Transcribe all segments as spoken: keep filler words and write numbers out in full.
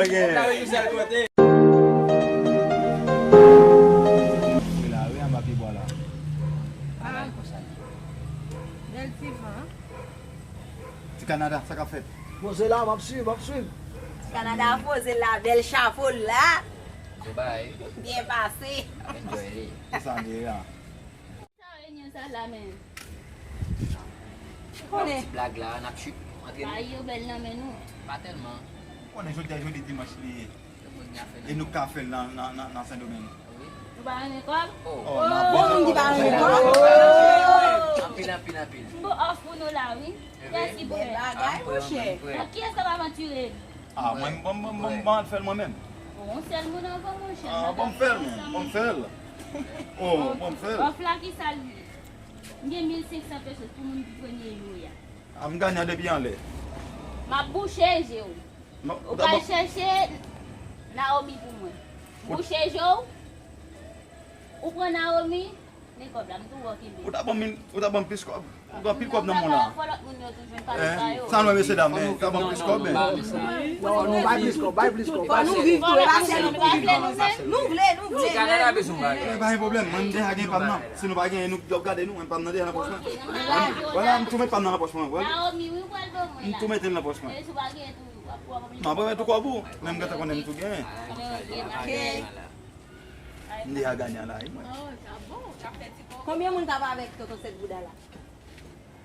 Gen. Wi, la, wi, anba pye bwa la. Bèl ti van. Ti Kanada, sa k ap fèt? Poze la, m ap swiv, m ap swiv. Ti Kanada poze la, bèl chapo la. Byen pase. Sa l ye a. Sa reyinyon sa la menm. Konnen. Ti blag la, n ap chute. Antre nou. Bagay yo bèl nan men nou. Pa tèlman. Konnen jodi a, jodi dimanch li ye. E nou ka fè l nan, nan, nan, nan Sendomeng. Nou pa renmen kòb? Oh, oh, moun ki pa renmen kòb. Anpil, anpil, anpil. M bon òf pou nou la, wi. Kiyès ki prè? Bèl bagay, monchè. Donk, kiyès k ap avantire? Ah, mwen, bon, bon, bon, bon, fè l mwen menm. Bon, yon sèl moun anvan, monchè. Ah, bon, fè l, bon, fè l. Oh, bon, fè l. Òf la, ki sa l ye? M gen mil senk san pesos pou moun ki premye yo a. Ah, m ganyan depi anlè. M ap bouche je w. Ou pral chèche Naomi pou mwen. Bouche je w. Ou pran Naomi, men kòb la, m tou wè w kenbe. Ou ta ban m, ou ta ban m plis kòb. Ou gen pil kòb nan men w la. Fò lòt moun yo tou jwenn pa yo. Sa nou mesye dam, men, ta ban m plis kòb, men. Non, non, bay plis kòb, bay plis kòb. Fò nou viv tou, e pa sèl nou pou viv. Nou vle, nou vle. Ti Kanada bezwen bagay. Eh, pa gen pwoblèm, mwen m deja gen pa m nan. Si nou pa genyen, nou ap gade nou, mwen pa m nan deja nan pòch mwen. Vwala, m tou met pa m nan nan pòch mwen, vwala. Naomi, wi, ou pral ban mwen la. M tou mete l nan pòch mwen. E si w pa genyen tou, w ap pran pwoblèm. M ap remèt ou kòb ou, men m gentan konnen m tou genyen. Ok. M deja ganyan la, wi, mwen. Konbyen moun k ap avèk tonton Sèt Bouda la?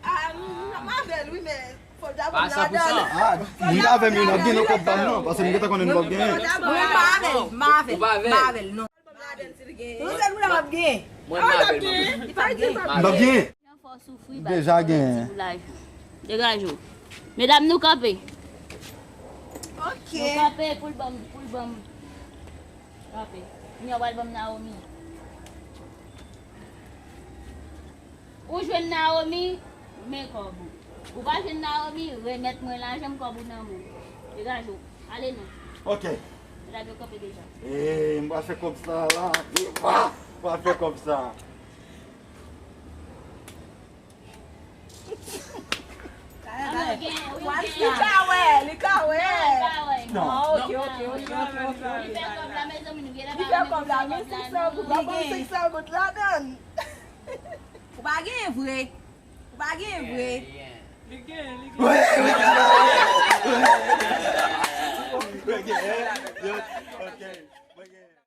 Ah, m, m avè l, wi, men fò l ta ban m ladan. Ah, moun avè m yo, n ap gen nan kòb pa m nan, paske m gentan konnen nou p ap genyen. Mwen pa avè l, m avè l, m avè l, non. Tonton Sèt Bouda p ap genyen. Mwen m avè l, mwen. Li p ap genyen. M p ap genyen. Deja genyen. Degaje w. Medam, nou kanpe. Ok. Nou kanpe pou l ban m, pou l ban m. Kanpe. Kounye a w pral ban m Naomi. Ou jwenn Naomi, men kòb ou. Ou pa jwenn Naomi, remèt mwen lajan m, kòb ou nan men w. Degaje w. Ale non. Ok. Medam yo kanpe deja. Ee, m pral fè kòb sa la. Epa! M pral fè kòb sa. Li ka wè, li ka wè. Non. Ah, ok, ok, ok, ok, ok. Li fè kòb la, mezanmi, nou gen la. Li fè kòb la, mil senk san goud, w ap ban m senk san goud ladann. Ou pa genyen vre. Ou pa genyen vre. Li genyen, li genyen. Wi, wi, wi. Wi, genyen. Ok.